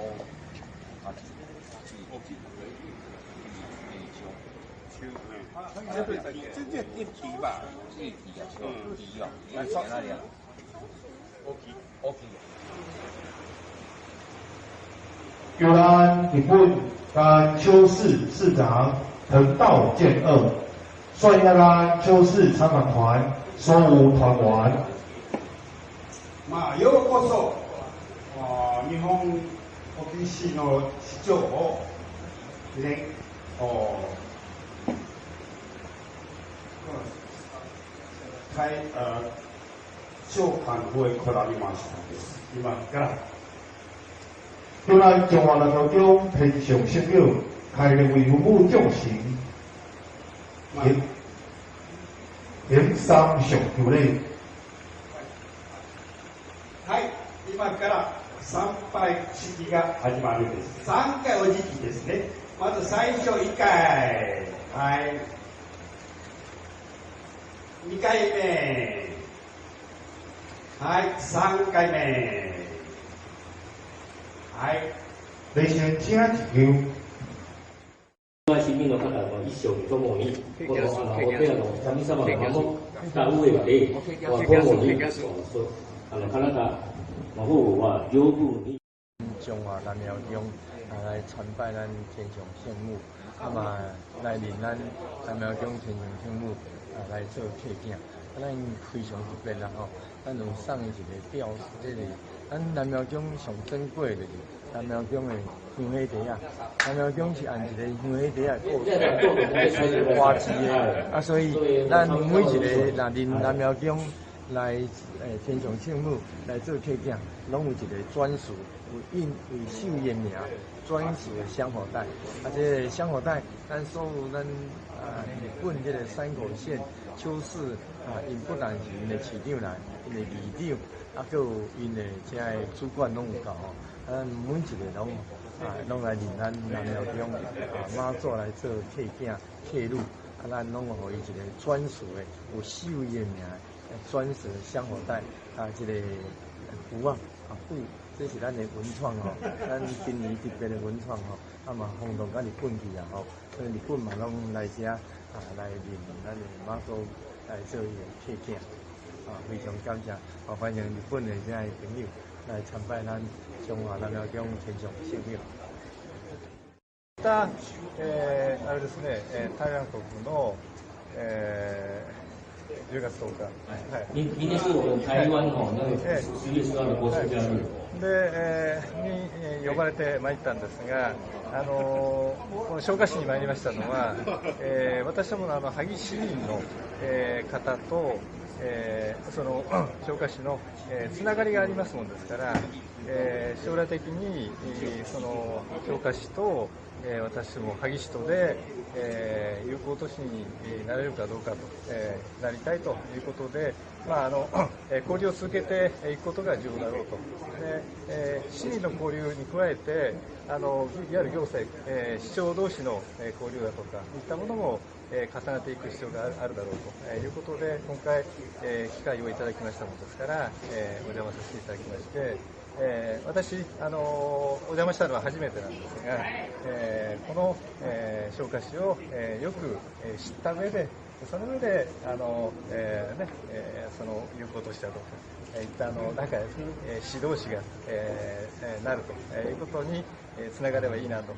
五、八、七、這這一期吧，這期啊，期哦，哪裡啊？OK，OK。由咱日本甘丘市市長藤島健二率領咱丘市參訪團所有團員。まあ、ようこそ、日本隠岐市の市長をね、お開あ長官府へ来られましたです。今から。由咱中華南廟中天上聖母開靈為父母眾神，行行三上求禮。はい、今から参拝式が始まるんです。3回お辞儀ですね。まず最初1回。はい。2回目。はい、3回目。はい。禮先請一香。市民の方の一生ともに、このお寺の神様が守った上で、共に、体保護は十分に。中華南廟宮啊來參拜咱天上聖母，啊嘛來認咱南廟宮天上聖母啊來做客囝，啊咱非常特別啦吼，咱有送伊一個吊，這個咱南廟宮上珍貴就是南廟宮的香火袋仔，南廟宮是按一個香火袋仔過花枝的，啊所以咱每一個若認南廟宮來天上聖母來做客囝，攏有一個專屬有印有繡伊的名專屬的香火袋。啊，這個香火袋，咱所有咱啊日本這個山口縣丘市啊，𪜶不但是𪜶的市長來，𪜶的議長，啊，閣有𪜶的這个主管攏有到吼。啊，每一個攏啊，攏來認咱南廟宮啊媽祖來做客囝客女，啊，咱攏有予伊一個專屬的有繡伊的名專屬的香火袋啊，這個符啊啊符，這是咱的文創吼，咱今年特別的文創吼，啊嘛轟動到日本去啊吼，所以日本嘛攏來遮啊來認咱的媽祖來做伊的客囝，啊非常感謝，啊歡迎日本的遮个朋友來參拜咱中華南廟宮天上聖母。た、あれですね、台灣國の、10月10日。はい。明天是我們台灣吼那個10月10號的國慶假日。で、に呼ばれてまいったんですが、この彰化市に参りましたのは、私どもの萩市民の、方と、その彰化市の、つながりがありますもんですから、将来的に、その彰化市と、私ども萩市とで、友好都市になれるかどうかと、なりたいということで、まあ交流を続けていくことが重要だろうと。で、市民の交流に加えて、いわゆる行政、市長同士の交流だとか、いったものも、重ねていく必要があるだろうということで、今回、機会をいただきましたものですから、お邪魔させていただきまして、私、お邪魔したのは初めてなんですが、この、彰化市を、よく知った上で、その上で、ね、その友好都市だとか、いった仲良く、市同士が、なるということに、つながればいいなと。